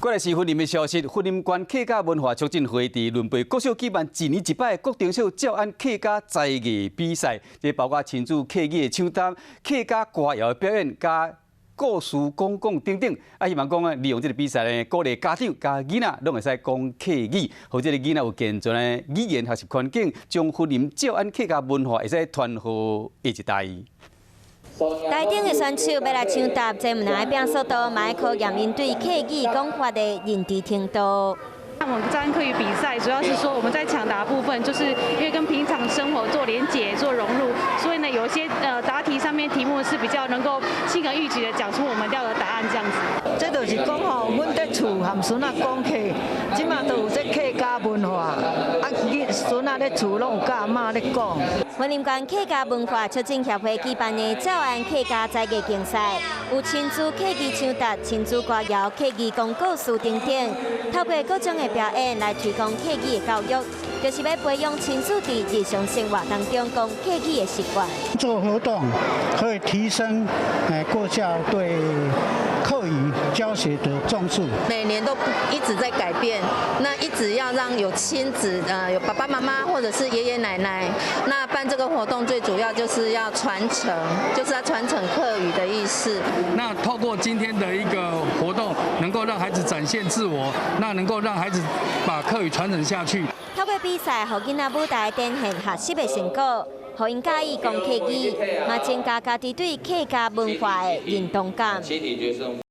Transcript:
過來是雲林的消息，雲林縣客家文化促進會佇崙背國小舉辦一年一擺國中小詔安客家才藝比賽，這包括親子客語的搶答、客家歌謠的表演、佮故事講講等等。啊，希望講啊，利用這個比賽呢，鼓勵家長佮囡仔攏會使講客語，予這个囡仔有健全的語言學習環境，將雲林詔安客家文化會使傳予下一代。台頂的選手欲來搶答，這毋但愛拼速度，嘛愛考驗𪜶對客語講法的認知程度。那我們詔安客語比賽，主要是說我們在搶答部分，就是因為跟平常生活做連結、做融入，所以呢，有些答題上面題目是比較能夠輕而易舉的講出我們要的答案，這樣子。這就是講吼，阮佇厝和孫仔講客，這馬都有這客家文化，啊，孫仔咧厝攏有佮阿嬤咧講。雲林縣客家文化促進協會舉辦的詔安客家才藝競賽，有親子客語搶答、親子歌謠、客語講故事等等，透過各種的表演來推廣客語的教育，就是欲培養親子佇日常生活當中講客語的習慣。這個活動可以提升國家對客語教學的重視。每年都一直在改變，那一直要讓有親子，有爸爸媽媽或者是爺爺奶奶，那辦這個活動最主要就是要傳承，就是要傳承客語的意思。那透過今天的一個活動，能夠讓孩子展現自我，那能夠讓孩子把客語傳承下去。透過比賽，予囡仔舞台展現學習的成果，予𪜶佮意講客語，嘛增加家己對客家文化的認同感。